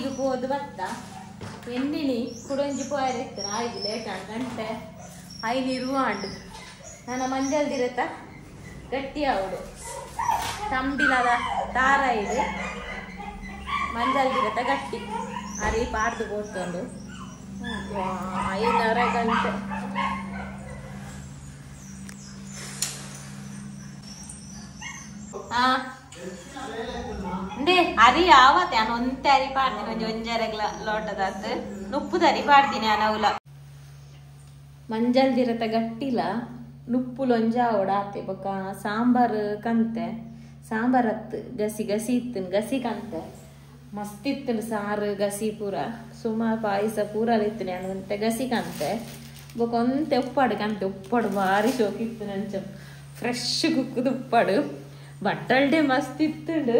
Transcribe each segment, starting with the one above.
ಚಾದಿಗೆ ಪೋದು ಬತ್ತ ಎನ್ನಿನಿ ಕುಡೊಂಜಿ ಪೋಯರ ಇತ್ತು ಆಯ್ತು ಲೇಟ್ ಆಂಡ್ ಗಂಟೆ 5 ಆಂಡ್ ನನ್ನ ಮಂಜಲ್ದಿರತ್ತ ಗಟ್ಟಿ ಆವಡು ತಂಬಿಲದ ತಾರ ಇದೆ ಮಂಜಲ್ದಿರತ್ತ ಗಟ್ಟಿ ಅರಿ ಪಾಡ್ದು ಬೋರ್ತುಂಡು 5:30 ಗಂಟೆ ಅರಿ ಯಾವತ್ತೆ ನಾನು ಒಂತೆ ಅರಿ ಪಾಡ್ತೀನಿ ಒಂಜಿ ಒಂಜರೆಗ್ಲ ಲೋಟದಾತ್ ನುಪ್ಪುದ ಅರಿ ಪಾಡ್ತೀನಿ ಅನವುಲ ಮಂಜಲ್ದಿರತ ಗಟ್ಟಿಲ ನುಪ್ಪುಲು ಒಂಜ ಆವಡ ಆತೆ ಬೊಕ್ಕ ಸಾಂಬಾರು ಕಂತೆ ಸಾಂಬಾರ್ ಅತ್ತು ಗಸಿ ಗಸಿ ಇತ್ತು ಗಸಿ ಕಂತೆ ಮಸ್ತ್ ಇತ್ತು ಸಾರು ಗಸಿ ಪೂರ ಸುಮಾರು ಪಾಯಸ ಪೂರ ಇತ್ತು ನಾನು ಒಂತೆ ಗಸಿ ಕಂತೆ ಬೊಕ್ಕ ಒಂತೆ ಉಪ್ಪಾಡು ಕಂತೆ ಉಪ್ಪಾಡು ಭಾರಿ ಶೋಕಿತ್ತು ನಂಚ ಫ್ರೆಶ್ ಕುಕ್ಕುದು ಉಪ್ಪಾಡು ಬಟ್ಟಲ್ಡೆ ಮಸ್ತ್ ಇತ್ತುಂಡು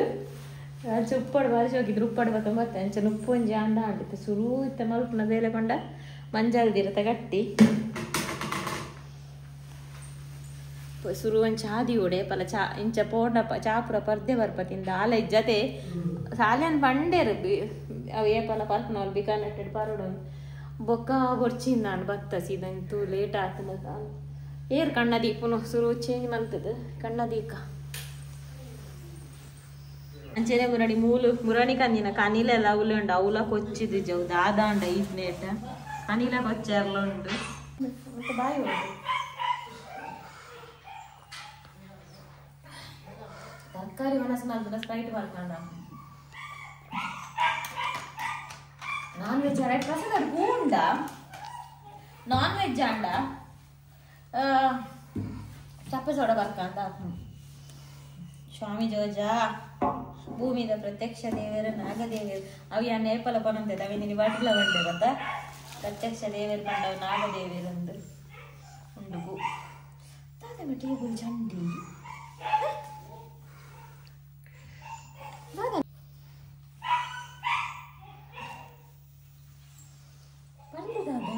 ಅಂಚ ಉಪ್ಪಾಡು ಭಾರಿ ಶೋಕಿದ್ರು ಉಪ್ಪಾಡು ಬತ್ತ ಮತ್ತೆ ಅಂಚ ಉಪ್ಪು ಒಂಜಿ ಅಂಡ ಅಂಡಿತ್ತು ಸುರು ಇತ್ತ ಮಲ್ಪುನ ಬೇಲೆ ಪಂಡ ಮಂಜಲ್ದಿರತ ಗಟ್ಟಿ ಸುರು ಒಂಜಿ ಚಾದಿ ಉಡೆ ಪಲ ಚಾ ಇಂಚ ಪೋಂಡ ಚಾಪುರ ಪರ್ದೆ ಬರ್ಪ ತಿಂದ ಆಲ ಇಜ್ಜತೆ ಸಾಲ್ಯನ್ ಪಂಡೇರು ಅವು ಏಪಲ ಪರ್ಪನವಲ್ ಬಿಕಾನಟ್ಟೆಡ್ ಪರಡು ಬೊಕ್ಕ ಬೊರ್ಚಿಂದಾಂಡ್ ಬತ್ತ ಸೀದಂತೂ ಲೇಟ್ ಆತದ ಏರ್ ಕಣ್ಣ ದೀಪುನು ಸುರು ಚೇಂಜ್ ಮಲ್ತದ ಕಣ್ಣ ದೀಕ ಅಂಚೆನೆ ಮುರಣಿ ಮೂಲು ಮುರಣಿ ಕಂದಿನ ಕನಿಲೆಲ್ಲ ಅವಲೆ ಉಂಡು ಅವಲ ಕೊಚ್ಚಿದ್ದು ಜವು ದಾದಾಂಡ ಈತ್ನೇಟ ಕನಿಲ ಕೊಚ್ಚೆರ್ಲ ಉಂಡು ಮತ್ತೆ ಬಾಯಿ ಉಂಟು ತರಕಾರಿ ಒಣಸು ಮಲ್ಪುನ ಸ್ಪ್ರೈಟ್ ಮಲ್ಪಂಡ ನಾನ್ ವೆಜ್ ಅರ ಪ್ರಸಾದ ಪೂಂಡ ನಾನ್ ವೆಜ್ ಅಂಡ ಚಪ್ಪೆ ಸೋಡ ಬರ್ಕಂಡ ಸ್ವಾಮಿ ಜೋಜಾ ಭೂಮಿದ ಪ್ರತ್ಯಕ್ಷ ದೇವರು ನಾಗದೇವರು ಅವು ಯಾ ನೇಪಲ ಪನಂತೆ ಅವಿ ನಿನ್ನ ಬಾಟಿಲ ಬಂಡೆ ಗೊತ್ತಾ ಪ್ರತ್ಯಕ್ಷ ದೇವರು ಪಂಡವು ನಾಗದೇವರಂದು ಉಂಡುಗು ದಾದ ಟೇಬಲ್ ಚಂಡಿ ದಾದ ಪಂಡು ದಾದ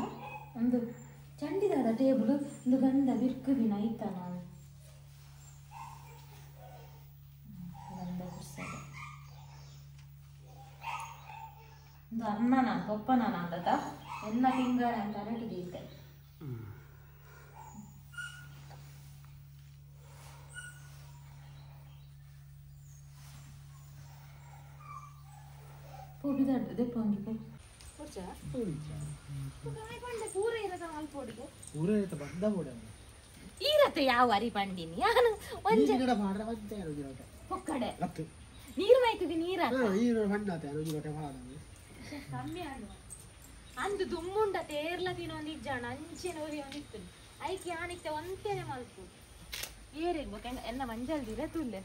ಒಂದು ಚಂಡಿ ದಾದ ಟೇಬಲ್ ಒಂದು ಗಂಧ ಬಿರ್ಕು ದಿನ ಐತ ನಾನು ಒಂದು ಅನ್ನ ಪೊಪ್ಪನ ಅಂದತ ಎನ್ನ ತಿಂಗಳ ಅಂತ ಅರಟಿದೀತೆ ಈರತ್ತೆ ಯಾವ ಅರಿ ಪಂಡಿನಿ ಪೊಕ್ಕಡೆ ನೀರು ಮಾಯ್ತದೆ ನೀರ ಅಂದು ದುಮ್ಮುಂಡ ತೇರ್ಲ ತಿನ್ನೊಂದು ಇಜ್ಜಾಣ ಅಂಚೆನ ಒರಿ ಒಂದಿತ್ತು ಐಕೆ ಆನಿತ್ತೆ ಒಂತೇನೆ ಮಲ್ಪು ಏರಿರ್ಬೇಕು ಎನ್ನ ಮಂಜಲ್ದಿರ ತುಲ್ಲೆ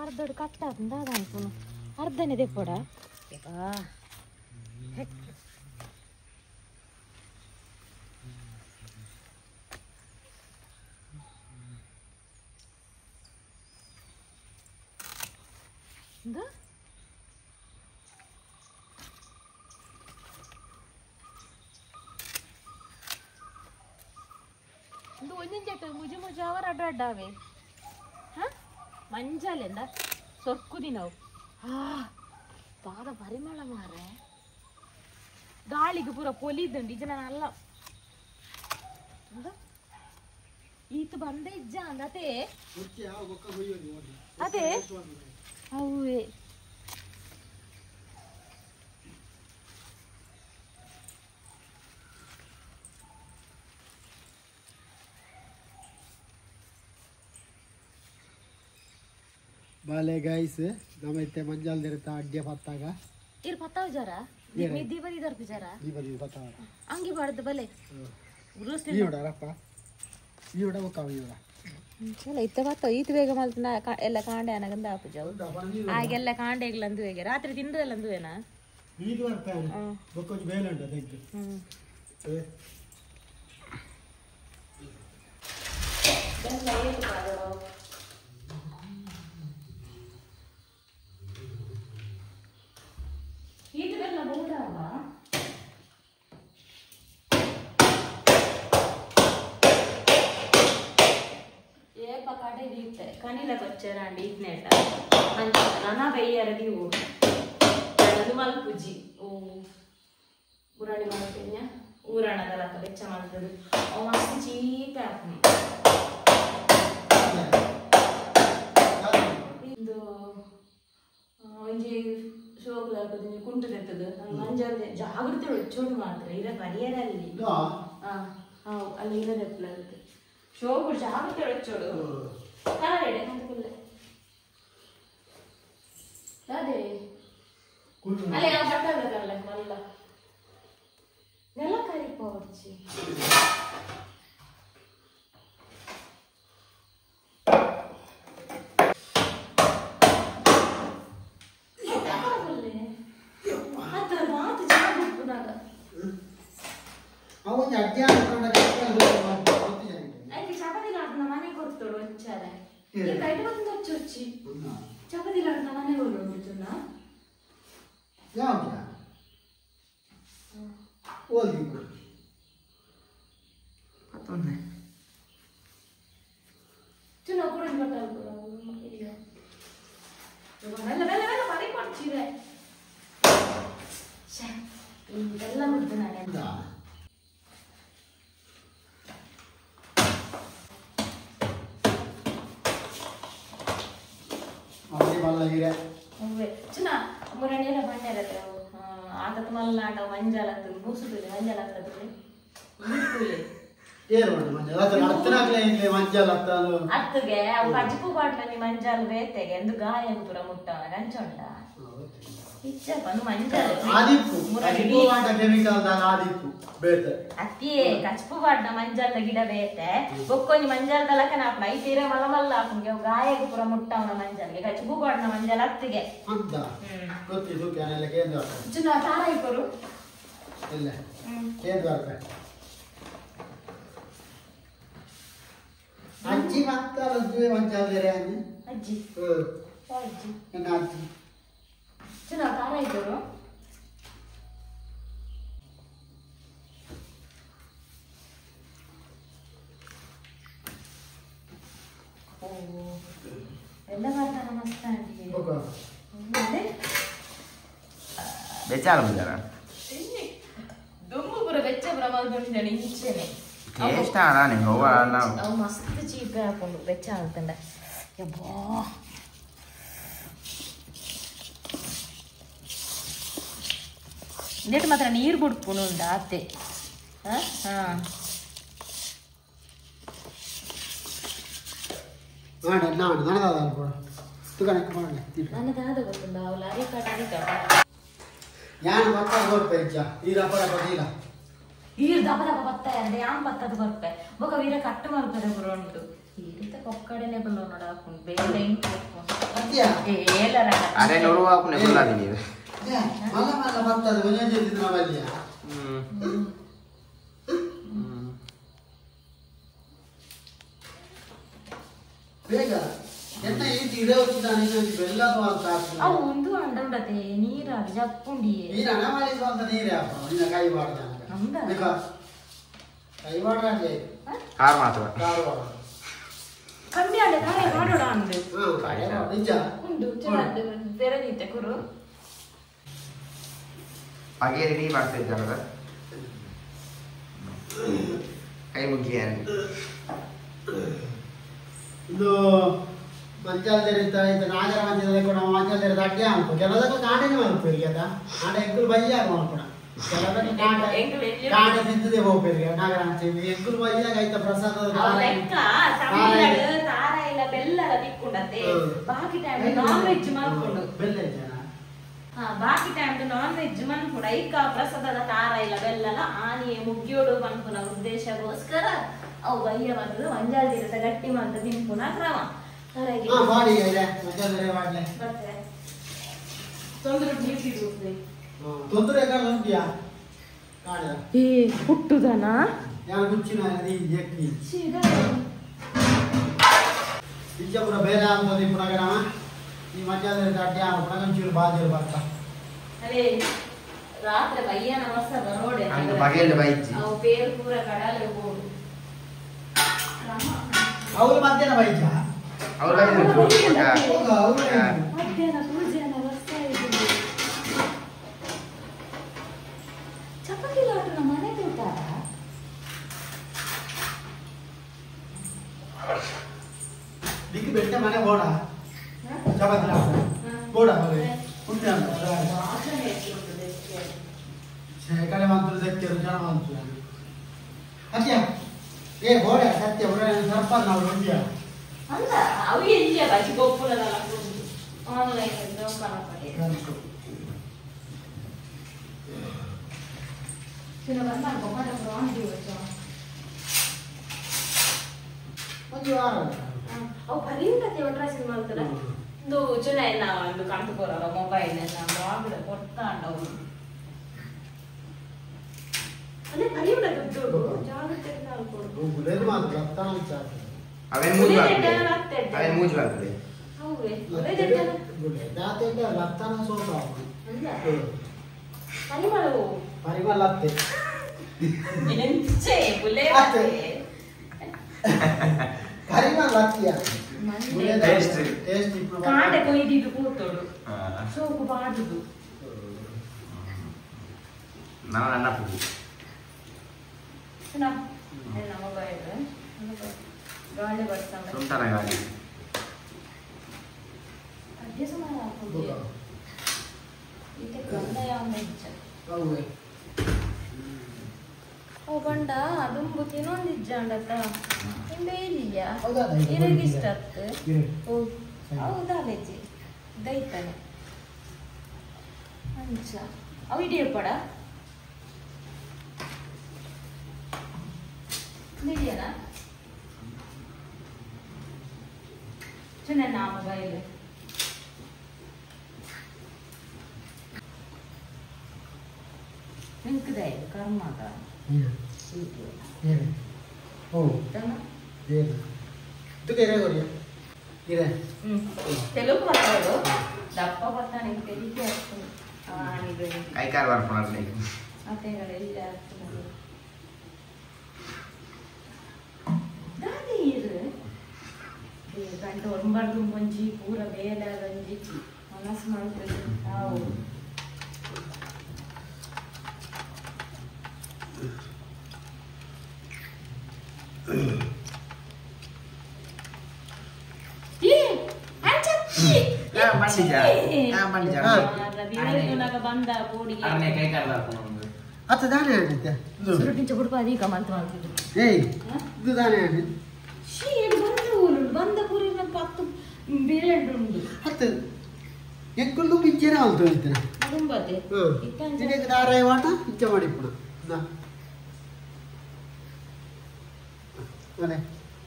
ಅರ್ಧಡು ಕಟ್ಟಾತಂದ ಅದ ಅನ್ಪುನು ಅರ್ಧನೆ ದೆಪ್ಪಡ ಒಂದೊಂದು ಮುಜು ಮುಜು ಅವರ ಅಡ್ಡ ಅಡ್ಡಾವೆ ಮಂಜಾಲೆಂದ ಸೊರ್ಕುದಿ ನಾವು ಬಾದ ಪರಿಮಳ ಮಾರೆ ಗಾಳಿಗೆ ಪೂರ ಪೊಲಿದ್ದುಂಡು ಇಜ್ಜ ನಾನು ಅಲ್ಲ ಈತ ಬಂದ ಇಜ್ಜ ಅಂದತೆ ಅದೇ ಅವೇ ಬಾಲೆ ಗೈಸ್ ನಮ್ಮ ಇತ್ತೆ ಮಂಜಾಲ್ ದಿರತ ಅಡ್ಡೆ ಪತ್ತಾಗ ಇರ್ ಪತ್ತಾವ ಜರ ದೀಪದಿ ದರ್ಪು ಜರ ದೀಪದಿ ಪತ್ತಾವ ಅಂಗಿ ಬಾಡದು ಬಲೆ ಈ ಹೊಡರಪ್ಪ ಈ ಹೊಡ ಒಕ್ಕಾವ ಈ ಹೊಡ ಚಲ ಇತ್ತ ಪತ್ತಾವ ಈತ ಬೇಗ ಮಲ್ತನ ಎಲ್ಲ ಕಾಂಡೆ ಅನಗಂದ ಆಪುಜವು ಹಾಗೆಲ್ಲ ಕಾಂಡೆಗ್ಲಂದು ಹೇಗೆ ರಾತ್ರಿ ತಿಂದದಲ್ಲಂದುವೇನಾ ನೀರು ಬರ್ತಾನೆ ಬೊಕ್ಕೊಂಜಿ ಬೇಲೆ ಉಂಟು ಅದಕ್ಕೆ ಕನಿಲ ಕೊಚ್ಚರ ಅಂಡ್ ಈತ್ನೇಟ ಅಂಚ ನನ ಬೈಯರ ನೀವು ಮುರಣದಲಕ ಬೆಚ್ಚ ಮಾಡ್ತದೆ ಅವು ಮಸ್ತ್ ಚೀಪೆ ಹಾಕು ಇಂದು ಒಂಜಿ ಶೋಕ್ ಲಾಪದ ಕುಂಟು ತೆತ್ತದು ಮಂಜಲ್ ಜಾಗೃತಿ ಒಚ್ಚೋಡು ಮಾತ್ರ ಇರ ಪರಿಯರಲ್ಲಿ ಅಲ್ಲಿ ಇರದೆಪ್ಪಲಾಗುತ್ತೆ ಶೋಕು ಜಾಗೃತಿ ಒಚ್ಚೋಡು ಕಲರೆಡೆ ಅಂದ್ಕುಲ್ಲೆ ಅದೇ ಅಲ್ಲೇ ನಾವು ಬಟ್ಟಲ್ಲ ಮಲ್ಲ ನೆಲ ಕರಿಪ ಹೊಡ್ಚಿ ಚಪಾತಿ ಲಾಡ್ನ ಮನೆ ಹೋಗ್ಬಿಡ್ತುನ ಯಾವ್ದು ಓದಿ ಪತ್ತೊಂದೆ ಚುನ ಕೂಡ ಬಟ್ಟಲ್ ಇಲ್ಲ ಮೆಲ್ಲ ಮೆಲ್ಲ ಮೆಲ್ಲ ಮನೆ ಕೊಡ್ಚಿರೆ ಛೆ ಇದೆಲ್ಲ ಬಿಡ್ತು ನಾನು ಚುನ ಮುರಣೇರ ಬಣ್ಣೆರತ್ತೆ ಆತತ್ ಮಲ್ನಾಟ ಮಂಜಾಲ ಮೂಸುತುಲೆ ಮಂಜಾಲ ಅಂತದ್ರೆ ಅತ್ತಗೆ ಅವು ಕಜ್ಪು ಬಾಟ್ಲನಿ ಮಂಜಾಲ ಬೇತೆಗೆ ಎಂದು ಗಾಯ ಪೂರ ಮುಟ್ಟವನ ಕಂಚೊಂಡ ಇಚ್ಚಪ್ಪ ಮಂಜಾಲ ಅತ್ತಿಯೇ ಕಚ್ಪು ಬಾಟ್ನ ಮಂಜಾಲದ ಗಿಡ ಬೇತೆ ಬೊಕ್ಕೊಂಜಿ ಮಂಜಾಲದ ಲಕ್ಕನ ಹಾಪುನ ಐತೀರ ಮಲ್ಲ ಮಲ್ಲ ಹಾಪುನ್ಗೆ ಅವು ಗಾಯಗ ಪೂರ ಮುಟ್ಟವನ ಮಂಜಾಲ್ಗೆ ಕಚ್ಪು ಬಾಟ್ನ ಮಂಜಾಲ ಅತ್ತಿಗೆ ಚುನ ತಾರ ಇಪ್ಪರು ಅಜ್ಜಿ ಮಕ್ಕಳ ಮಂಜಾಲ ಅಜ್ಜಿ ಅಜ್ಜಿ ಅಜ್ಜಿ ಚುನ ತಾರ ಇದ್ದರು ಎಲ್ಲ ಬರ್ತಾನ ಮಸ್ತ್ ಬೆಚ್ಚಾಲ ಬಂದಾರ ದುಂಬು ಪೂರ ಬೆಚ್ಚ ಪೂರ ಮಲ್ದುಂಡಿದ್ದಾನೆ ಇಂಚೆನೆ ಟೇಸ್ಟ್ ಆಣಾನೆ ಹೋವ ಅವು ಮಸ್ತ್ ಚೀಪೆ ಹಾಕೊಂಡು ಬೆಚ್ಚ ಆಗ್ತಂಡ ಯಬ್ಬಾ ಇಂದೇಟ್ ಮಾತ್ರ ನೀರು ಬುಡ್ಪುನು ಉಂಡ ಆತೆ ಹಾಂ ನನ್ನ ದಾದ ಗೊತ್ತುಂಡ ಅವು ಲಾರಿ ಕಾಟ ಈರ್ ದಪ ದಪ ಬತ್ತ ಅದೇ ಯಾನ್ ಬತ್ತದ ಬರ್ಪೆ ಬೊಕ ವೀರ ಕಟ್ಟು ಮಲ್ಪರೆ ಪುರ ಉಂಟು ಈರಿತ ಕೊಕ್ಕಡೆನೆ ಬಲ್ಲ ನೋಡ ಹಾಕೊಂಡು ಬೇಲೆ ಏಲರ ಅರೆ ನೋಡುವ ಹಾಕುನೆ ಬಲ್ಲ ನೀರು ಮಲ್ಲ ಮಲ್ಲ ಬತ್ತದ ಒಂಜೊಂಜಿ ದಿನ ಬಲ್ಲಿಯ ಬೇಗ ಎನ್ನ ಈ ತಿಳೋಚಿದಾನೆ ಬೆಲ್ಲ ಅಂತ ಅವು ಒಂದು ಅಂಡಂಡತೆ ನೀರ ಜಪ್ಪುಂಡಿ ನೀರ ಅನಮಲಿ ಅಂತ ನೀರೇ ಅಪ್ಪ ನಿನ್ನ ಕೈ ಬಾರ್ದ ಅಂದ ಕೈ ಬಾರ್ದ ಕಾರ್ ಮಾತ್ರ ಕಾರ್ ಬಾರ್ದ ಕಮ್ಮಿ ಆಂಡೆ ಕಾರೆ ಮಾಡೋಣ ಅಂದೆ ನಿಜ ಉಂಡು ಚೆನ್ನಾಗಿ ತೆರೆದಿತ್ತೆ ಕುರು ಪಗೇರಿ ನೀ ಮಾಡ್ತಾ ಇದ್ದಾರಲ್ಲ ಕೈ ಮುಗಿಯ ಇದು ಮಂಜಾಲ್ದೇರಿತ ಇತ್ತ ನಾಗರ ಮಂಜಾಲ ಕೂಡ ಮಂಜಾಲ್ದೇರಿತ ಅಡ್ಡಿ ಅನ್ಪು ಕೆಲದಕ್ಕೆ ಕಾಂಡೆನೆ ಮಲ್ಪೇರಿಗೆ ಅದ ಆಂಡ ಎಂಕುಲು ಬಯ್ಯಾಗ ಮಲ್ಪುಣ ಕೆಲದಕ್ಕೆ ಕಾಂಡೆ ಕಾಂಡೆ ತಿಂತದೆ ಹೋಗ್ಬೇರಿಗೆ ನಾಗರ ಮಂಚೆ ಎಂಕುಲು ಬಯ್ಯಾಗ ಐತ ಪ್ರಸಾದ ಲೆಕ್ಕ ತಮಿಳ್ನಾಡು ತಾರ ಇಲ್ಲ ಬೆಲ್ಲದ ತಿಕ್ಕೊಂಡತೆ ಬಾಕಿ time non veg ಮಲ್ಕೊಂಡು ಬೆಲ್ಲ ಇದ್ದಾನ ಹಾ ಬಾಕಿ time non veg ಮನ್ಪುಣ ಐಕ ಪ್ರಸಾದದ ತಾರ ಇಲ್ಲ ಬೆಲ್ಲಲ ಆನಿಯೇ ಮುಗ್ಯೋಡು ಮನ್ಪುನ ಉದ್ದೇಶಗೋಸ್ಕರ ಅವು ಬಯ್ಯ ಬಂದದ್ದು ಮಂಜಾಲ್ದಿರತ ಗಟ್ಟಿ ಮಂತ ತಿನ್ಪುನ ಕ್ರಮ ಏ ಹುಟ್ಟುದನ ಬೇರೆ ಈ ಮಂಜಾಲ್ದಿರತ ಅಡ್ಡಿ ಆಪುಣ ಒಂಚೂರು ಬಾಜರು ಬರ್ತಾ ಅದೇ ರಾತ್ರಿ ಬಯ್ಯನ ವರ್ಷ ಬರೋಡೆ ಬಗೆಯಲ್ಲಿ ಬೈಜಿ ಅವು ಪೇರು ಪೂರ ಕಡಲೆ ಬೋಡು ಅವರು ಮಧ್ಯಾಹ್ನ ಬೈಜ ಅವರು ಮಧ್ಯಾಹ್ನ ಪೂಜೆನ ವರ್ಷ ಚಪಾತಿ ಲಾಟು ನಮ್ಮ ಮನೆ ತೂತಾರ ಮನೆ ಬೋಡ ಚಪಾತಿ ಬೋಡ ಉಂಟು ಕಡೆ ಮಂತ್ರ ಸತ್ಯ ಜನ ಮಂತ್ರ ಸತ್ಯ ಏ ಬೋಡ ಸತ್ಯ ಸರ್ಪ ನಾವು ಉಂಟಿಯ ಅಲ್ಲ ಅವು ಎಲ್ಲಿ ಬಜ್ಜಿ ಗೊಪ್ಪುಲದಲ್ಲ ಆನ್ಲೈನ್ ಒಂದು ವಾರ ಅವು ಬರೀ ಒಟ್ರಾಸಿ ಮಾಡ್ತಾರೆ ಒಂದು ಚುನ ಒಂದು ಕಂತು ಕೊರಲ್ಲ ಮೊಬೈಲ್ ಎಲ್ಲ ಕೊಡ್ತಾಂಡ ಅವರು ಅದೇ ಬರೀ ದುಡ್ಡು ಜಾಗ್ರತೆ ಅವೇನು ಮೂಜು ಬರ್ತದೆ ಅವೇನು ಮೂಜು ಬರ್ತದೆ ಪರಿಮಳ ಅತ್ತೆ ಪರಿಮಳ ಅತ್ತಿಯ ಟೇಸ್ಟ್ ಕಾಂಡೆ ಕೊಯ್ದಿದ್ದು ಕೂತೋಡು ಸೋಕು ಬಾಡುದು ನಾನು ನನ್ನ ಪೂ ಮೊಬೈಲ್ ಗಾಳಿ ಬರ್ತಾನೆ ಸುಂಟರ ಗಾಳಿ ಅಭ್ಯಾಸ ಮಾಡಾಕೋದು ಇದಕ್ಕೆ ಕಂದಾಯ ಮೆಚ್ಚ ಓ ಬಂಡ ದುಂಬು ತಿನ್ನೊಂದಿಜ್ಜಾಂಡತ್ತ ಇಂಬೆ ಇಲ್ಲಿಯ ಇರಗಿಷ್ಟ ಓ ಹೌದಾಲೇಜಿ ದೈತಾನೆ ಅಂಚ ಅವು ಇಡಿಯಪ್ಪಡ ಇದೆಯಲ್ಲ ಚೆನ್ನ ಮೊಬೈಲ್ ನಿಂಕದೆ ಕರ್ಮದ ಓ తెలుగు మాట్లాడు దప్ప పట్టాను తెలిసి ಕೈಕಾರ್ ಬರ್ಕೊಂಡು ಗಂಟೆ ಒಂಬರ್ದು ಮುಂಜಿ ಪೂರ ಬೇಲೆ ಗಂಜಿ ಮನಸ್ಸು ಮಾಡ್ತದೆ ಹೌದು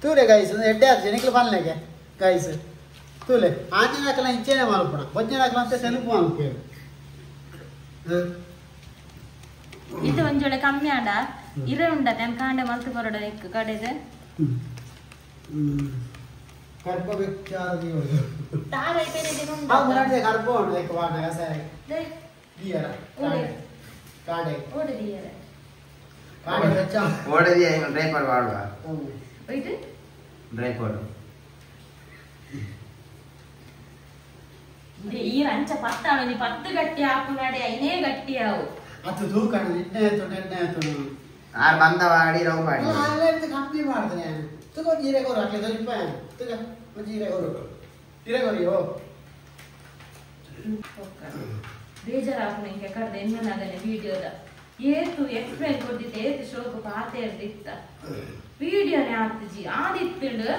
ತೂಲೆ ಗೈಸ್ ಎಡ್ಡೆ ಆತು ನಿಕ್ಲು ಪನ್ಲೆಗೆ ಗೈಸ್ ತೂಲೆ ಆಂಜನಾಕಲ ಇಂಚೆನೆ ಮಲ್ಪುಣ ಬೊಜ್ಜನಾಕಲ ಅಂತ ಸೆಲುಪು ಮಲ್ಪೇರು ಇದು ಒಂಜೊಳೆ ಕಮ್ಮಿ ಆಡ ಇರೆ ಉಂಡತೆ ಅನ್ ಕಾಂಡೆ ಮಲ್ತು ಕೊರಡ ಎಕ್ಕು ಕಡೆದು ಕರ್ಪ ಬೆಚ್ಚಾರ ತಾರ ಐಪೇನೆ ದಿನ ಉಂಡ ಆ ಮುರಾಡಿ ಕರ್ಪ ಉಂಡು ಎಕ್ಕು ವಾಣ ಕಸಾಯ ದಿಯರ ಕಾಡೆ ಓಡೆ ದಿಯರ ಕಾಡೆ ಬೆಚ್ಚ ಓಡೆ ದಿಯ ಡ್ರೈವರ್ ವಾಡುವ ಒಯ್ದು ಡ್ರೈವರ್ ಈ ರಂಚ ಪತ್ತಾಳು ನೀ ಪತ್ತು ಗಟ್ಟಿ ಹಾಕುನಾಡೆ ಐನೇ ಗಟ್ಟಿ ಆವು ಅದು ತೂಕಣ ನಿನ್ನೆ ಆಯ್ತು ನೆನ್ನೆ ಆಯ್ತು ಆರ್ ಬಂದ ವಾಡಿ ರವು ಮಾಡಿ ಅಲ್ಲ ಕಮ್ಮಿ ಮಾಡ್ತೇನೆ ನಾನು ತುಕ ಜೀರೆ ಕೊರು ಅಟ್ಲೆ ಸ್ವಲ್ಪ ತುಕ ಜೀರೆ ಕೊರು ಜೀರೆ ಕೊರಿಯೋ ಬೇಜಾರಾಪುನ ಹಿಂಗೆ ಕಡ್ದು ಎನ್ನನಾಗನೆ ವಿಡಿಯೋದ ಏತು ಎಕ್ಸ್ಪ್ಲೇನ್ ಕೊಡ್ದಿತ್ತು ಏತು ಶೋಕು ಪಾತೆ ಇರ್ದಿತ್ತ ವಿಡಿಯೋನೇ ಆಗ್ತಿಜಿ ಆದಿತ್ತುಂಡು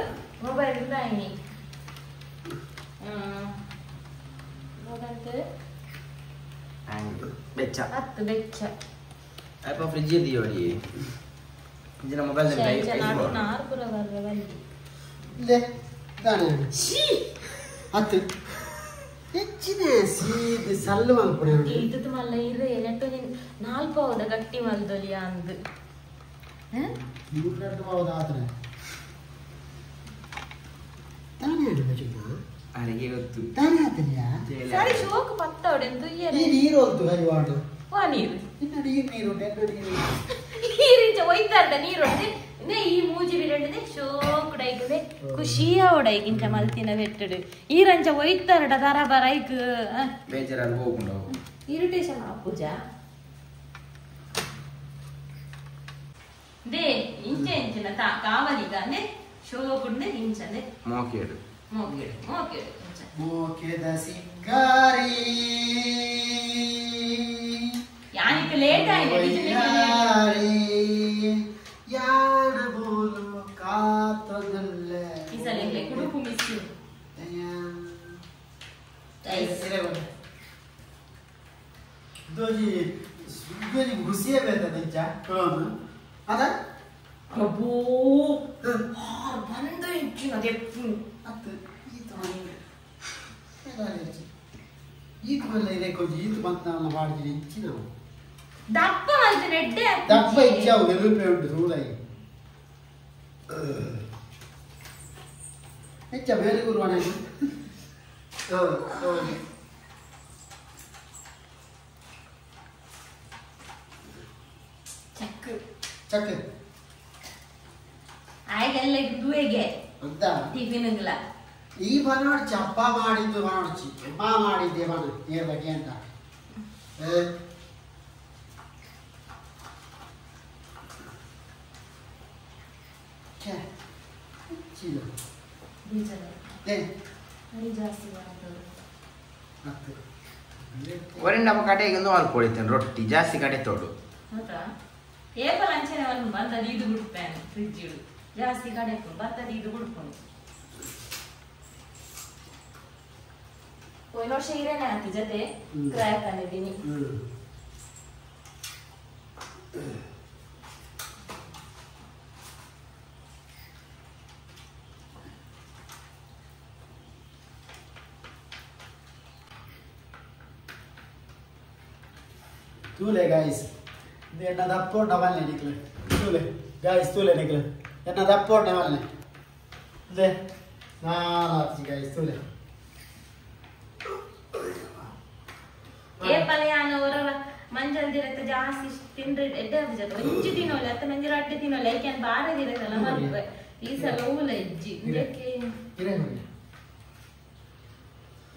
ಮೊಬೈಲ್ ಇಂದ ಐನಿ ಬೆಚ್ಚ ಹತ್ತು ಬೆಚ್ಚ ಅಪ್ಪ ಫ್ರಿಜ್ ಇದೆಯೋ ಫ್ರಿಜ್ನ ಮೊಬೈಲ್ ನಾರ್ಪುರ ಬರ್ರ ಬಲ್ಲಿ ಹತ್ತು ಹೆಚ್ಚಿನ ಸೀದ ಸಲ್ಲು ಮಲ್ಪುಣೆ ಇದು ಮಲ್ಲ ಇರೆ ನೆಟ್ಟು ನಾಲ್ಕು ಹೌದ ಗಟ್ಟಿ ಮಲ್ದೊಲಿಯ ಅಂದು ಮೂರು ಹೌದ ಆತನೆ ತಾನೇ ಆಡ ಅರಿಗೆ ಗೊತ್ತು ತಾನೇ ಆತನಿಯಾ ಸರಿ ಶೋಕು ಪತ್ತವಡೆ ಈ ನೀರು ಹೊಲ್ತು ಹರಿವಾಡು ವಾ ನೀರು ಇನ್ನ ನೀರು ನೀರು ಉಂಟು ನೀರು ನೀರಿಂಚ ಒಯ್ತಾರ್ದ ನೀರು ಉಂಟು ನೇ ಈ ಮೂಜಿ ಬಿರಂಡದೆ ಶೋಕು ಡೈಕದೆ ಖುಷಿಯ ಓಡೈಕಿಂಚ ಮಲ್ತಿನ ಬೆಟ್ಟಡು ಈರಂಚ ಒಯ್ತಾರಡ ದರ ಬರ ಐಕ್ ಬೇಜಾರಾದ ಹೋಗುಂಡು ಇರಿಟೇಷನ್ ಆಪುಜ they ಇಂಚೆ ಇಂಚಿನ ತಾ ಕಾವಲಿಗಾನೆ ಶೋಕುಂಡೆ ಇಂಚನೆ ಮೋಕೇಡು ಮೋಕೆಡು ಮೋಕೆಡು ಮೋಕೆದ ಸಿಂಗಾರಿ ಯಾನಿಕ್ ಲೇಟ್ ಆಯ್ತು ಯಾನ ಬೋಲು ಕಾತದಲ್ಲೇ ಈ ಸಲ ಎಂಗ್ಲೆ ಕುಡುಪು ಮಿಸ್ ದೋಜಿ ದೋಜಿ ಖುಷಿಯೇ ಬೇತ ನಿಜ ಅದ ಪ್ರಭು ಬಂದ ಇಜ್ಜಿ ಅದೇ ಅತ್ತು ಈತ ಈತ ಬಲ್ಲ ಇದೆ ಕೊಂಚ ಈತ ಬಂದ ಮಾಡಿದ್ದೀನಿ ಇಚ್ಚಿ ನಾವು ದಪ್ಪ ಮಾಡ್ತೀನಿ ಎಡ್ಡೆ ದಪ್ಪ ಇಚ್ಚಿ ಅವು ರೂಪಾಯಿ ಉಂಟು ಸೂಳಾಗಿ ಹೆಚ್ಚ ಬೇರೆ ಗುರುವಣ ಚಕ್ ಚಕ್ ಆಯ್ಗೆಲ್ಲ ಇದುವೆಗೆ ಅಂತ ಟಿಫಿನ್ಗಳ ಈ ಬನೋಡ್ಚಿ ಅಪ್ಪ ಮಾಡಿದ್ದು ಬನೋಡ್ಚಿ ಅಮ್ಮ ಮಾಡಿದ್ದೆ ಬನ ನೀರ್ ಬಗ್ಗೆ ಅಂತ ಒರಿಂದ ಕಡೆಗೆ ಒಂದು ಮಾಡ್ಕೊಳಿತೇನೆ ರೊಟ್ಟಿ ಜಾಸ್ತಿ ಕಡೆ ತೋಡು ಏಪಲ್ ಅಂಚನೆ ಒಂದು ಬಂದದ್ದು ಇದು ಬಿಡ್ತೇನೆ ಫ್ರಿಜ್ ಇಡು ಜಾಸ್ತಿ ಕಡೆ ಬರ್ತದೆ ಇದು ಬಿಡ್ಕೊಂಡು ಹೋಯ್ನ ವರ್ಷ ಇರೇನೆ ಆತು ಜೊತೆ ಕ್ರ್ಯಾಕ್ ಅಂದಿದ್ದೀನಿ. ತೂಲೆ ಗಾಯ್ಸ್ ಎನ್ನ ದಪ್ಪೋಂಡ ಮಲ್ಲೆ ನಿಕ್ಲೆ ತೂಲೆ ಗಾಯ್ಸ್ ತೂಲೆ ನಿಕ್ಲೆ ಎನ್ನ ದಪ್ಪೋಂಡ ಮಲ್ಲೆ they ನಾನಾಚಿ ಗಾಯ್ಸ್ ತೂಲೆ ಏಪಲ ಯಾನ ಹೊರವ ಮಂಜಲ್ ದಿರತ್ತ ಜಾಸ್ತಿ ತಿಂದ್ರೆ ಎಡ್ಡೆ ಜೊತೆ ಒಂಜಿ ತಿನ್ನೋಲ್ಲ ಅತ್ತ ಮಂಜಲ್ ಅಡ್ಡೆ ತಿನ್ನೋಲ್ಲ ಏಕೆ ಬಾರದಿರತ್ತಲ್ಲ ಮಲ್ಪೆ ಈ ಸಲ ಊಲ ಇಜ್ಜಿ ಇದಕ್ಕೆ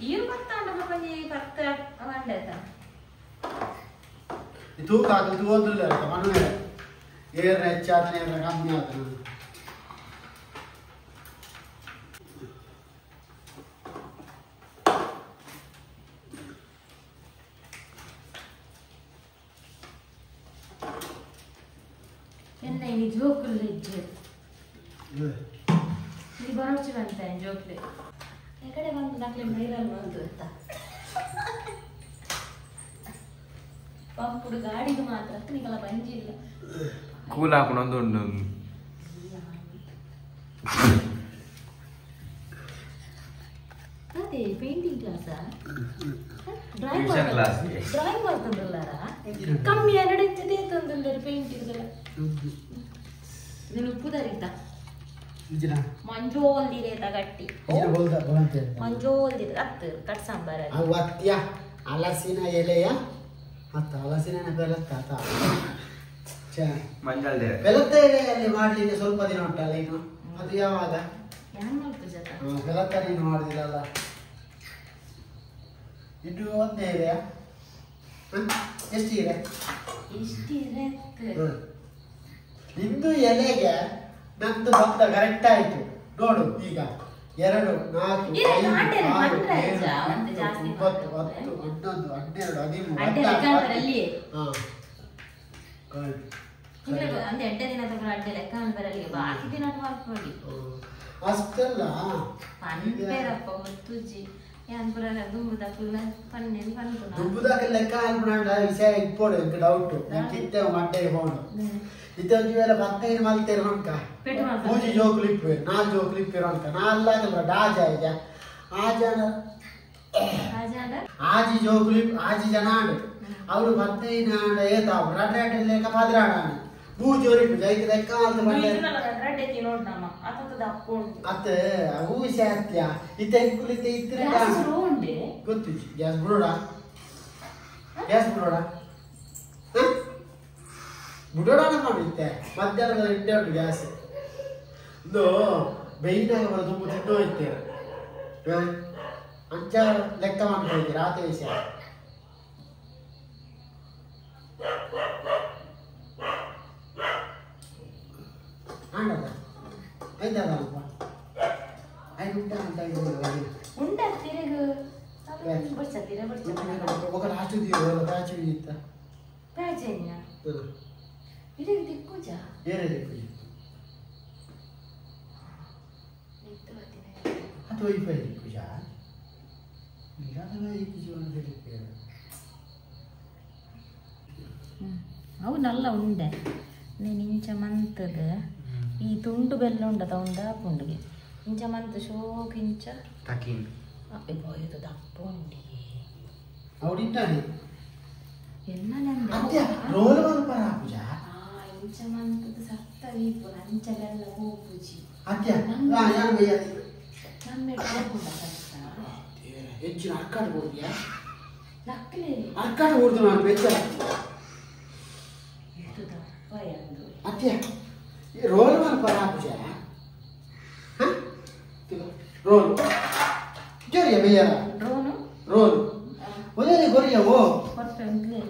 ಈರು ಬರ್ತಾಂಡ ಮಗಂಜಿ ಪತ್ತ వండేತ ತೂಕ ಹಾಕಲು ಓದಿಲ್ಲ ಮನುವೆ ಏರ್ ಹೆಚ್ಚಾದ್ರೆ ಏರ್ ಕಮ್ಮಿ ಆದ್ರೆ ಎನ್ನ ಇನಿ ಜೋಕುಲ್ ಇಜ್ಜೆ ನೀ ಬರೋಚಿ ಬಂತ ಜೋಕ್ಲೆ ಈ ಕಡೆ ಬಂದು ದಾಖಲೆ ವೈರಲ್ ಬಂತು ಅಂತ ಪಂಪುಡು ಗಾಡಿಗೆ ಮಾತ್ರ ನಿಕಲ ಬಂಜಿಲ್ಲ ಕೂಲ್ ಹಾಕೊಂಡು ಒಂದು ಅದೇ ಪೇಂಟಿಂಗ್ ಕ್ಲಾಸಾ ಡ್ರಾಯಿಂಗ್ ಡ್ರಾಯಿಂಗ್ ಮಾಡ್ತಂದ್ರಲ್ಲಾರ ಕಮ್ಮಿ ಎರಡು ಇಂಚದೇ ತಂದಿಲ್ಲ ಪೇಂಟಿಂಗ್ ಇದನ್ನು ಉಪ್ಪುದರಿತ ಮಂಜೋಲ್ದಿರೇತ ಗಟ್ಟಿ ಮಂಜೋಲ್ದಿರ ಅತ್ತು ಕಟ್ ಸಾಂಬಾರ ಹಲಸಿನ ಎಲೆಯ ಮತ್ತು ಹಲಸಿನ ಬೆಲತ್ತ ಬೆಲತ್ತ ಎಲೆಯಲ್ಲಿ ಮಾಡಲಿಕ್ಕೆ ಸ್ವಲ್ಪ ದಿನ ಉಂಟಲ್ಲ ಇನ್ನು ಅದು ಯಾವಾಗ ಬೆಲತ್ತ ನೀನು ಮಾಡುದಿಲ್ಲಲ್ಲ ಇನ್ನು ಒಂದೇ ಎಲೆಯ ಎಷ್ಟು ಇದೆ ನಿಂದು ಎಲೆಗೆ ನಂದು ಬಂದ ಕರೆಕ್ಟ್ ಆಯ್ತು ನೋಡು ಈಗ 2 4 5 6 7 8 9 10 11 12 13 ಅಷ್ಟೆಲ್ಲ ದುಂಬುದಾಕ ಲೆಕ್ಕ ಅನ್ಪುನಾಂಡ ವಿಷಯ ಇಪ್ಪೋಡು ಎಂಕ್ ಡೌಟ್ ಎಂಕ್ ಇತ್ತೆ ಮಡ್ಡೆ ಹೋಡು ಇತ್ತೆ ಒಂಜಿ ವೇಳೆ 15 ಮಲ್ತೇರು ಅಂಕ ಮೂಜಿ ಜೋಕುಲು ಇಪ್ಪುವೆರ್ 4 ಜೋಕುಲು ಇಪ್ಪುವೆರ್ ಅಂಕ ನಾಲ್ಲಾಗಲ್ವ ಡಾಜ ಆಯ್ಜ ಆಜನ ಆಜಿ ಜೋಕುಲು ಆಜಿ ಜನ ಆಂಡ್ ಅವರು 15 ಆಂಡ ಏತಾವು ರಡ್ಡ ರಡ್ಡ ಲೆಕ್ಕ 16 ಆಂಡ್ ಮೂಜಿ ಒರಿಪು ಜೈಕ್ ಲೆಕ್ಕ ಅಲ್ತ ಬಂಡೆ ಅತ್ತ ಅವು ವಿಷಯ ಅತ್ಯ ಇತ್ತೆ ಎಂಕುಲು ಇತ್ತೆ ಇತ್ತಿನ ಗೊತ್ತು ಗ್ಯಾಸ್ ಬಿಡೋಣ ಗ್ಯಾಸ್ ಬಿಡೋಣ ಬಿಡೋಣ ಮಾಡಿತ್ತೆ ಮಧ್ಯಾಹ್ನದ ಇಟ್ಟೆ ಉಂಟು ಗ್ಯಾಸ್ ಇದು ಬೇಯಿನಾಗ ಬರೋ ತುಂಬ ತಿನ್ನೋ ಇತ್ತೇವೆ ಅಂಚ ಲೆಕ್ಕ ಮಾಡ್ತಾ ಆತ ವಿಷಯ ಆಂಡದ ಐದಪ್ಪ ಐದು ಉಂಟ ಅಂತ ಉಂಡ ತಿರುಗು ಬರ್ಚ ತಿರ ಬರ್ಚ ఒక లాస్ట్ ದಿಯೋ ಪ್ಯಾಚ್ ಇತ್ತ ಪ್ಯಾಚ್ ಏನ ಇರಿಗೆ ದಿಕ್ಕುಜಾ ಏರೆ ದಿಕ್ಕುಜಿ ಅದು ವೈಫೈ ದಿಕ್ಕುಜಾ ನಿಗಾದನ ಇಕ್ಕುಜಿ ಒಂದು ದಿಕ್ಕುಜಿ ಅವು ನಲ್ಲ ಉಂಡೆ నేను ಇಂಚ ಮಂತದ ಈ ತುಂಡು ಬೆಲ್ಲ ಉಂಡದ ಉಂಡ ಪುಂಡಿಗೆ ಇಂಚ ಮಂತ್ ಶೋಕ್ ಇಂಚ ತಕಿನ್ ಅಪ್ಪೆ ಬೋಯದು ದಪ್ಪ ಉಂಡಿ ಅವಡಿಂಟಾನೆ ಎಲ್ಲ ನಂದೆ ಅತ್ಯ ರೋಲ್ ಮಲ್ಪರ ಪೂಜಾ ಆ ಇಂಚ ಮಂತದ ಸತ್ತ ವೀಪು ಅಂಚ ಬೆಲ್ಲ ಹೋಪುಜಿ ಅತ್ಯ ಆ ಯಾನ್ ಬಯ್ಯ ನಮ್ಮೆ ಹೋಪುಂಡ ಸತ್ತ ಹೆಚ್ಚಿನ ಅರ್ಕಾಟ್ ಬೋರ್ದಿಯಾ ನಕ್ಕಲೆ ಅರ್ಕಾಟ್ ಬೋರ್ದು ನಾನು ಬೆಚ್ಚ ಇದು ದಪ್ಪ ಎಂದು ಅತ್ಯ ಈ ರೋಲ್ ಮಲ್ಪರ ಪೂಜಾ ಹ ರೋಲ್ ಜೋರಿಯ ಬಯ್ಯ ಡ್ರೋನು ರೋಲ್ ಒಂದೇ ಗೊರಿಯ ಓ ಪರ್ಫೆಕ್ಟ್ಲಿ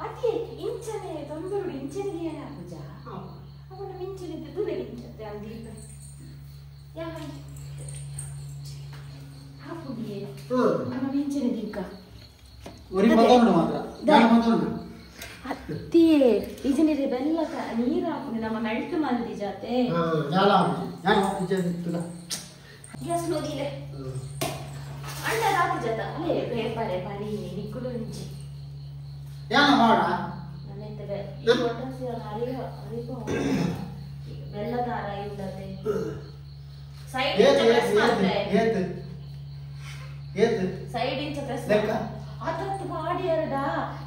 ಅತಿ ಇಂಚನೆ ತೊಂದರೆ ಇಂಚನೆ ದಿಯನ ಪೂಜಾ ಅವನ ಮಿಂಚನೆ ದೂರ ಇಂಚತೆ ಅಂದೀಪ ಯಾ ಹಾಪುಡಿಯೇ ನಮ್ಮ ಮಿಂಚನೆ ದೀಕ ಒರಿ ಮದೊಂಡು ಮಾತ್ರ ದಾನ ಮದೊಂಡು ಅತ್ತಿಯೇ ಇಜನಿರೆ ಬೆಲ್ಲ ನೀರು ಹಾಕುದು ನಮ್ಮ ಮೆಲ್ಟ್ ಮಲ್ದಿ ಜಾತೆ ದಾಲ ಹಾಕುಜಿ ಯಾನ್ ಹಾಕುಜಿ ತುಲ ಗ್ಯಾಸ್ ನೋದಿಲೆ ಅಂಡ ಹಾಕು ಜಾತ ಅಲೇ ಪೇಪರೆ ಪರಿ ನಿಕ್ಕುಲು ಇಂಚಿ ಯಾನ ಮಾಡ ನನ್ನೆತ್ತೆ ಬೆ ಈ ಒಟ್ಟಸಿ ಹರಿವ ಹರಿವ ಬೆಲ್ಲ ದಾರ ಇಲ್ಲತೆ ಸೈಡ್ ಇಂಚ ಪ್ರೆಸ್ ಮಾಡ್ರೆ ಏತ್ ಏತ್ ಸೈಡ್ ಇಂಚ ಪ್ರೆಸ್ ಲೆಕ್ಕ ಆತತ್ತು ಪಾಡಿಯರಡ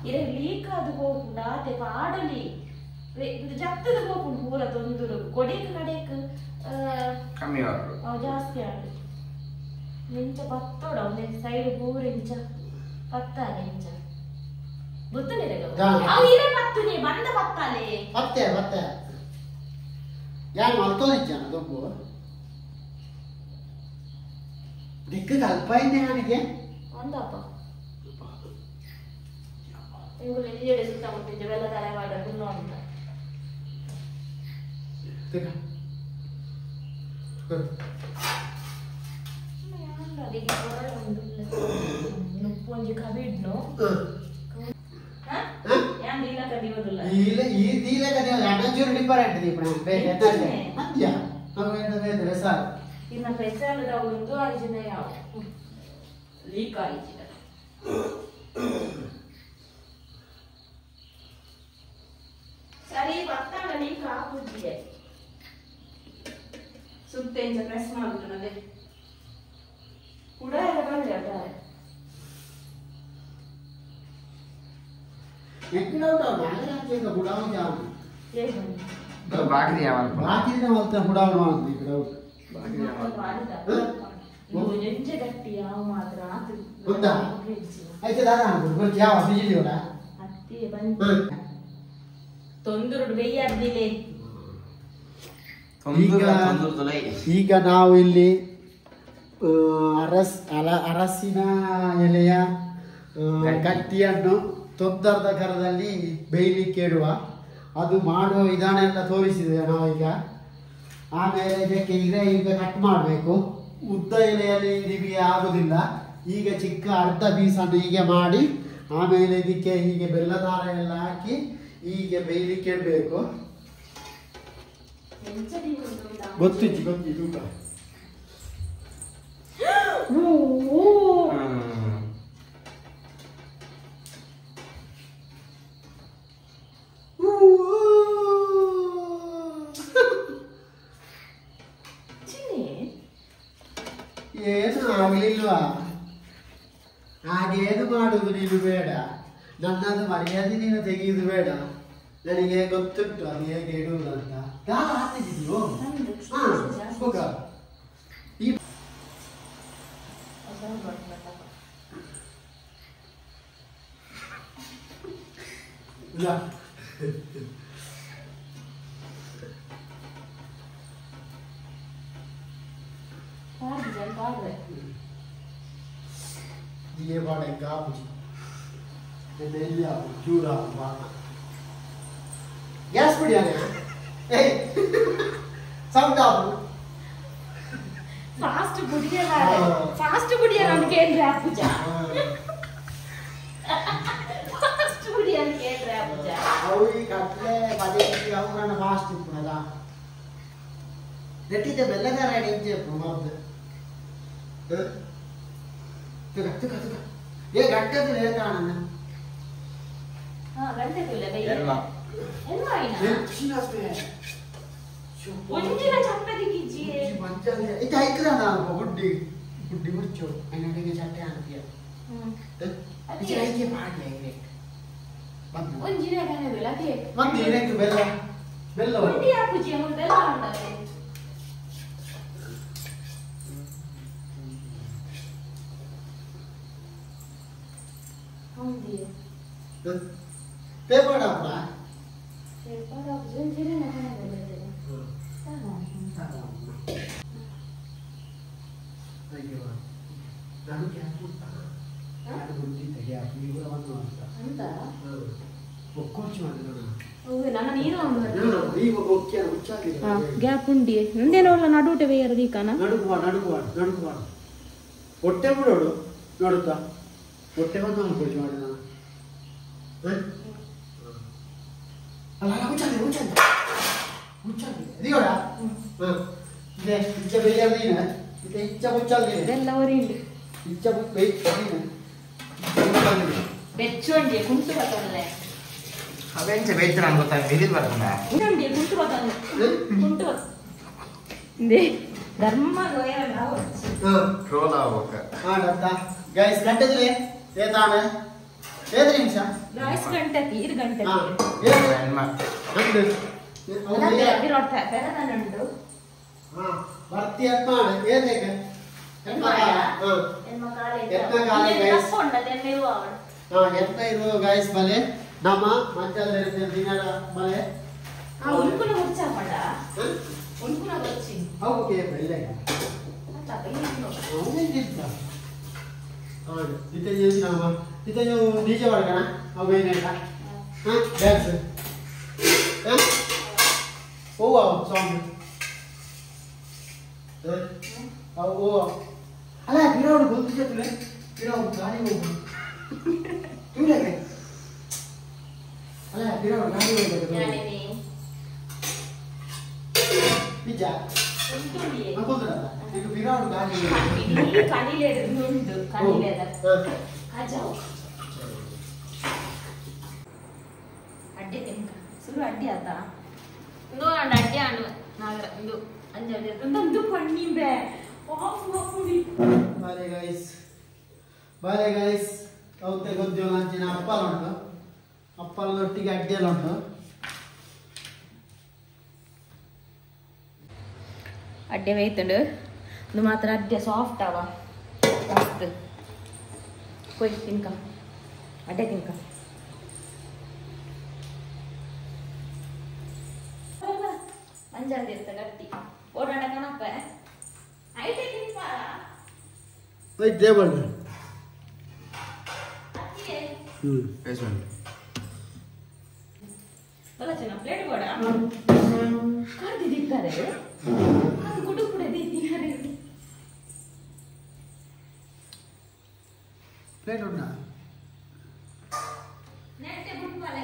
ಇರೆ ಲೀಕ್ ಅದು ಹೋಗುಂಡ ಆತೆ ಪಾಡಲಿ ಜತ್ತದ ಹೋಗುಂಡು ಪೂರ ತೊಂದರು ಕೊಡೇಕ್ ಕಡೇಕ್ ಕಮ್ಮಿ ಆರು ಜಾಸ್ತಿ ಆಡು ಇಂಚ ಪತ್ತೋಡ ಒಂದೇ ಸೈಡ್ ಪೂರ ಇಂಚ ಪತ್ತಾನೆ ಇಂಚ ಗೊತ್ತುನಿರೆ ಅವು ಇರೆ ಪತ್ತು ನೀ ಬಂದ ಪತ್ತಾಲೆ ಪತ್ತೆ ಪತ್ತೆ ಯಾರು ಮಲ್ತೋದಿಚ್ಚಾನ ದೊಬ್ಬು ದಿಕ್ಕ ಕಲ್ಪಾಯಿಂದೆ ನನಗೆ ಒಂದಪ್ಪ ಎಂಗುಲು ಎಲ್ಲಿಯಡೆ ಸುತ್ತಮುತ್ತ ಬೆಲ್ಲ ತಲೆ ಮಾಡ ಗುಣ ಅಂತ ಒಂಜಿ ಕಬಿಡ್ನು ಯಾನ್ ದೀಲಕ ದಿವದುಲ್ಲ ಇಲ್ಲ ಈ ದೀಲಕ ದಿವ ಅಣಚೂರು ಡಿಫರೆಂಟ್ ದೀಪಣ ಬೇರೆ ಅಂತ್ಯ ಅವೇನ ಬೇರೆ ಸಾರ್ ಇನ್ನ ಪೆಸಲದ ಒಂದು ಆಯಿಜಿನ ಯಾವ ಲೀಕ್ ಆಯಿಜಿನ ಸರಿ ಬತ್ತಾಗ ಲೀಕ್ ಆಪುಜಿಗೆ ಸುತ್ತ ಇಂಚ ಪ್ರೆಸ್ ಮಾಡುದು ನದೆ ಕೂಡ ಎಲ್ಲ ಬರಲಿ ಅದಾರೆ ಈಗ ನಾವು ಇಲ್ಲಿ ಅರಸಿನ ಎಲೆಯ ಗಟ್ಟಿಯನ್ನು ತೊಂದರದ ಕರದಲ್ಲಿ ಬೇಯಲಿಕ್ಕೆ ಇಡುವ ಅದು ಮಾಡುವ ವಿಧಾನ ಎಲ್ಲ ತೋರಿಸಿದೆ ನಾವೀಗ. ಆಮೇಲೆ ಇದಕ್ಕೆ ಈಗ ಈಗ ಕಟ್ ಮಾಡಬೇಕು. ಉದ್ದ ಎಲೆಯಲ್ಲಿ ನಿಮಗೆ ಆಗುವುದಿಲ್ಲ. ಈಗ ಚಿಕ್ಕ ಅರ್ಧ ಪೀಸನ್ನು ಹೀಗೆ ಮಾಡಿ ಆಮೇಲೆ ಇದಕ್ಕೆ ಹೀಗೆ ಬೆಲ್ಲದಾರ ಎಲ್ಲ ಹಾಕಿ ಹೀಗೆ ಬೇಯಲಿಕ್ಕೆ ಇಡಬೇಕು. ಗೊತ್ತಿತ್ತು ಗೊತ್ತಿತ್ತು ಊಟ. ಏನು ಆಗಲಿಲ್ವಾ? ಹಾಗೇನು ಮಾಡುವುದು ನೀನು ಬೇಡ, ನನ್ನದು ಮರ್ಯಾದೆ ನೀನು ತೆಗೆಯುವುದು ಬೇಡ. ನನಗೆ ಗೊತ್ತುಂಟು ಅದು ಹೇಗೆ ಇಡುವುದು ಅಂತ. ದಾಲ ಹಾಕಿದ್ದೀಯೋ? ಈ ये बाड़े गाबुजी ये नेलिया चूड़ा बाना ಗ್ಯಾಸ್ ಬಿಡಿಯಾನೆ ಏಯ್ ಸೌಂಡ್ ಆಫ್ ಫಾಸ್ಟ್ ಬುಡಿಯಲ್ಲ ಫಾಸ್ಟ್ ಬುಡಿಯಲ್ಲ ಅಂತ ಕೇಳ್ರೆ ಅಪ್ಪುಜ ಫಾಸ್ಟ್ ಬುಡಿ ಅಂತ ಕೇಳ್ರೆ ಅಪ್ಪುಜ ಅವು ಈ ಕಟ್ಲೆ ಪದೇ ಅವು ಫಾಸ್ಟ್ ಇಪ್ಪುನದ ನೆಟ್ಟಿದ್ದ ಬೆಲ್ಲಗಾರ ಇಂಚೆ ಮದ್ದು ತುಕ ತುಕ ತುಕ ಏ ಗಂಟೆ ಹೇಳ್ತಾನ ಹಾ ಗಂಟೆ ತುಲೆ ಬೈ ಎನ್ನ ಎನ್ನ ಒಂಜಿನ ಚಪ್ಪದಿ ಕಿಜ್ಜಿ ಮಂಜಾಲೆ ಇತ ಐಕ್ರನ ಗುಡ್ಡಿ ಗುಡ್ಡಿ ಮುಚ್ಚು ಅನ್ನಡಿಗೆ ಚಟ್ಟೆ ಅಂತೀಯ ಇಚೆ ಐಕೆ ಪಾಡಿ ಐರೆ ಬಂದು ಒಂಜಿನ ಕನೆ ಬೆಲ್ಲ ಅದೇ ಬಂದು ಏನಕ್ಕೆ ಬೆಲ್ಲ ಬೆಲ್ಲ ಗುಡ್ಡಿ ಹಾಕುಜಿ ಅಮುಲ್ ಬೆಲ್ಲ ಉಂಟದೆ ಹೌದಿ ಪೇಪರ್ ಡಾಪ್ರಾ ಪೇಪರ್ ಡಾಪ್ ಒಂಜಿನ ಕನೆ ಬೆಲ್ಲ ನಾನು ಗ್ಯಾಪ್ ನಾನು ಗುಂಡಿದ್ದೆ ಗ್ಯಾಪ್ ನೀವು ಒಂದು ಅಂತ ಅಂತ ಒಕ್ಕೂರ್ಚಿ ಮಾಡಿದ್ರು ನನ್ನ ನೀರು ಈಗ ಒಕ್ಕೆ ಹುಚ್ಚಾಗಿದೆ ಗ್ಯಾಪ್ ಉಂಡಿ ನಂದೇನೋ ನಡುಟೆ ಬೇಯರ್ ದೀಕನ ನಡುಗುವ ನಡುಗುವ ನಡುಗುವ ಹೊಟ್ಟೆ ಬಿಡೋಡು ನೋಡುತ್ತಾ ಹೊಟ್ಟೆ ಬಂದು ನಾನು ಕುರ್ಚಿ ಮಾಡಿ ನಾನು ಅಲ್ಲ ಹುಚ್ಚಾಗಿದೆ ಹುಚ್ಚಾಗಿದೆ ಹುಚ್ಚಾಗಿದೆ ಇದೀಗೋಡ ಇದೆ ಇಚ್ಚ ಬೇಯರ್ ನೀನು ಇದೆ ಇಚ್ಚ ಹುಚ್ಚಾಗಿದೆ ಬೆಲ್ಲ ಒರಿಂಡು ಇಚ್ಚ ಬೇಯ್ತೀನಿ ಬೆಚ್ಚೊಂಡಿ ಕುಂಟು ಬರ್ತದೆ ಅವೆಂಚ ಬೇಯ್ತು ನಾನು ಗೊತ್ತಾ ಬಿರಿದು ಬರ್ತದೆ ಉಂಡಿ ಕುಂಟು ಬರ್ತದೆ ಕುಂಟು ಇಂದೇ ಧರ್ಮ ಟ್ರೋಲ್ ಆಗ್ಬೇಕ ಹಾಡತ್ತ ಗೈಸ್ ಗಂಟೆದಿಲೆ ಏತಾನೆ ಏದು ನಿಮಿಷ ಗೈಸ್ ಗಂಟೆ ತೀರ್ ಗಂಟೆ ಬರ್ತಿ ಅತ್ಮಾಣ ಏದೇಕ ಎತ್ತ ಇದು ಗೈಸ್ ಬಲೆ ನಮ್ಮ ಮಂಜಲ್ ದಿನದ ಬಲೆ ಉನ್ಕುನ ಹುಚ್ಚಾಪಂಡ ಉನ್ಕುನ ಗೊಚ್ಚಿ ಅವು ಬೆಲ್ಲೆ ಇತ చేసినామా ఇత డీజే పడకనా అవి పోయినాక డ్యాన్స్ ఓ సాంగ్ ఓ అలా పిల్లవాడు గొంతు చెప్పులే పిల్లవాడు గాలి పోగు చూడలే అలా పిల్లవాడు గాలి పోగు నిజ నీకు పిల్లవాడు గాలి కనిలేదు కనిలేదు కాజావు ಅಡ್ಡೆ ತಿನ್ಕ ಸುರು ಅಡ್ಡಿ ಆತ ಇಂದು ಅಡ್ಡೆ ಅಣ್ಣು ನಾಗರ ಇಂದು ಅಂಜಲ್ಲಿ ಇಂದು ಪಣ್ಣಿಂಬೆ ಬಾಲೆ ಗೈಸ್ ಬಾಲೆ ಗೈಸ್ ಅವತ್ತೆ ಗೊದ್ದೆ ಅಂಚಿನ ಅಪ್ಪಲ ಉಂಟು ಅಪ್ಪಲದೊಟ್ಟಿಗೆ ಅಡ್ಡೆಲ್ಲ ಉಂಟು ಅಡ್ಡೆ ಬೇಯ್ತುಂಡು ಇದು ಮಾತ್ರ ಅಡ್ಡೆ ಸಾಫ್ಟ್ ಅವ ಮಸ್ತ್ ಕೊಯ್ ತಿನ್ಕ ಅಡ್ಡೆ ತಿನ್ಕ ಮಂಜಾಲ್ ಇರ್ತ ಗಟ್ಟಿ ಓಡಾಡ ಕಣಪ್ಪ ಐತೆ ತಿನ್ಪಾರ ದೇವಣ್ಣ ಬಲ ಚೆನ್ನ ಪ್ಲೇಟ್ ಕೊಡ ಕರ್ದಿದ್ದಾರೆ ಅದು ಗುಡು ಕೂಡ ದಿದ್ದಾರೆ ಪ್ಲೇಟ್ ಉಂಟಾ ನೆಟ್ಟೆ ಬುಟ್ಪಾಲೆ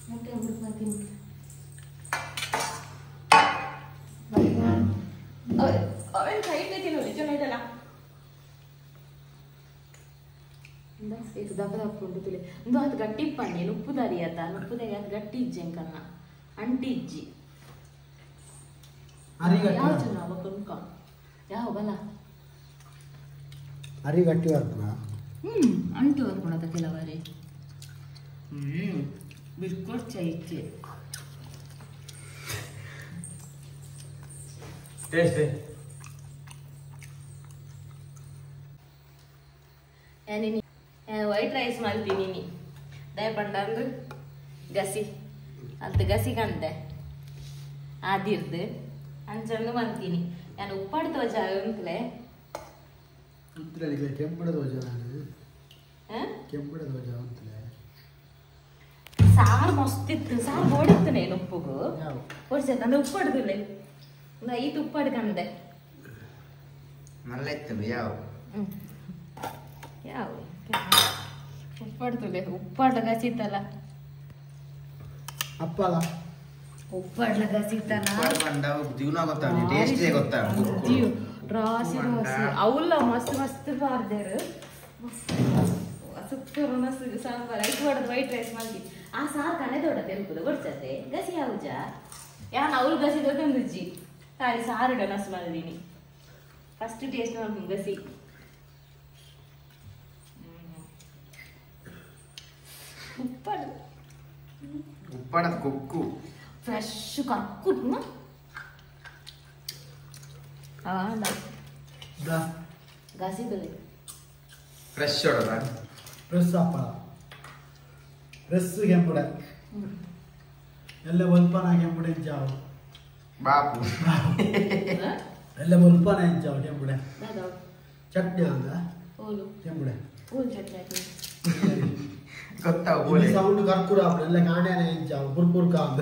ನೆಟ್ಟೆ ಬುಟ್ಪಾಲೆ ತಿನ್ನು ಅವನ್ ಕೈಗೆ ತಿನ್ನೋದು ಚೆನ್ನಾಗಿದಲ್ಲ ಇದು ದಪ್ಪ ದಪ್ಪ ಉಂಟು ತುಳಿ ಇಂದು ಅದು ಗಟ್ಟಿ ಪಣ್ಣಿ ನುಪ್ಪುದಾರಿ ಆತ ನುಪ್ಪುದಾರಿ ಅದು ಗಟ್ಟಿ ಇಜ್ಜಿ ಅಂಕನ್ನ ಅಂಟಿ ಇಜ್ಜಿ ಯಾವ ಚೆನ್ನ ಕುನ್ಕ ಯಾವ ಬಲ ಅರಿ ಗಟ್ಟಿ ಬರ್ಪುನ ಅಂಟು ಬರ್ಪುಣದ ಕೆಲವರಿ ಬಿಸ್ಕೊಟ್ ಚೈಕೆ ಟೇಸ್ಟ್ ನಾನು ವೈಟ್ ರೈಸ್ ಮಾಡ್ತೀನಿ ದಯಪಂಡಂದು ಗಸಿ ಅಲ್ತ ಗಸಿ ಕಂತೆ ಆದಿರ್ದು ಅಂಚಂದು ಮಾಡ್ತೀನಿ ನಾನು ಉಪ್ಪಾಡು ತೋಜ ಅಂತಲೇ ಕೆಂಪುಡ ತೋಜ ನಾನು ಕೆಂಪುಡ ತೋಜ ಅಂತಲೇ ಸಾರು ಮಸ್ತ್ ಇತ್ತು ಸಾರು ಬೋಡಿತ್ತನೆ ಉಪ್ಪುಗು ಒಡ್ಸೆ ಅಂದ್ರೆ ಉಪ್ಪಡ್ದುಲೆ ಈತ ಉಪ್ಪಾಡು ಕಂದೆ ನಲ್ಲ ಇತ್ತು ಯಾವ ಯಾವ ಉಪ್ಪಾಡ್ತುಲೆ ಉಪ್ಪಾಡ್ಲ ಗಸಿತಲ್ಲ ಅಪ್ಪಲ ಉಪ್ಪಾಡ್ಲ ಗಸಿತಲ್ಲ ಜೀವನ ಗೊತ್ತಾಗ ಟೇಸ್ಟೇ ಗೊತ್ತಾಗ ರಾಸಿ ರಾಸಿ ಅವುಲ್ಲ ಮಸ್ತ್ ಮಸ್ತ್ ಬಾರ್ದೇರು ಸೂಪರ್ ಮಸ್ತ್ ಸಾಂಬಾರ್ ಐಕ್ ಮಾಡೋದು ವೈಟ್ ರೈಸ್ ಮಲ್ತಿ ಆ ಸಾರು ಕನೆ ದೊಡ್ಡ ತೆಲ್ಪುದು ಗೊಡ್ಸತ್ತೆ ಗಸಿ ಯಾವುಜ ಯಾನ್ ಅವ್ಳು ಗಸಿ ದೊಡ್ಡ ತಾಯಿ ಸಾರು ನಸ್ ಮಲ್ದಿನಿ ಫಸ್ಟ್ ಟೇಸ್ಟ್ ಮಾಡ್ತೀನಿ ಗಸಿ ಉಪ್ಪಾಡು ಉಪ್ಪಾಡದ ಕೊಕ್ಕು ಫ್ರೆಶ್ ಕರ್ಕುಟ್ನ ಗಸಿದುಲೆ ಫ್ರೆಶ್ ಹೊಡದ ಫ್ರೆಶ್ ಅಪ್ಪಳ ಫ್ರೆಶ್ ಕೆಂಪುಡೆ ಎಲ್ಲ ಒಲ್ಪನ ಕೆಂಪುಡೆ ಇಂಚಾವು ಬಾಪು ಎಲ್ಲ ಒಲ್ಪನ ಇಂಚಾವು ಕೆಂಪುಡೆ ಚಟ್ನಿ ಅಂದ ಕೆಂಪುಡೆ ಗೊತ್ತಾವು ಸೌಂಡ್ ಕರ್ಕುರ ಆಪುಂಡು ಎಲ್ಲ ಕಾಣೆನೆ ಇಂಚಾವು ಕುರ್ಕುರ್ಕ ಅಂದ.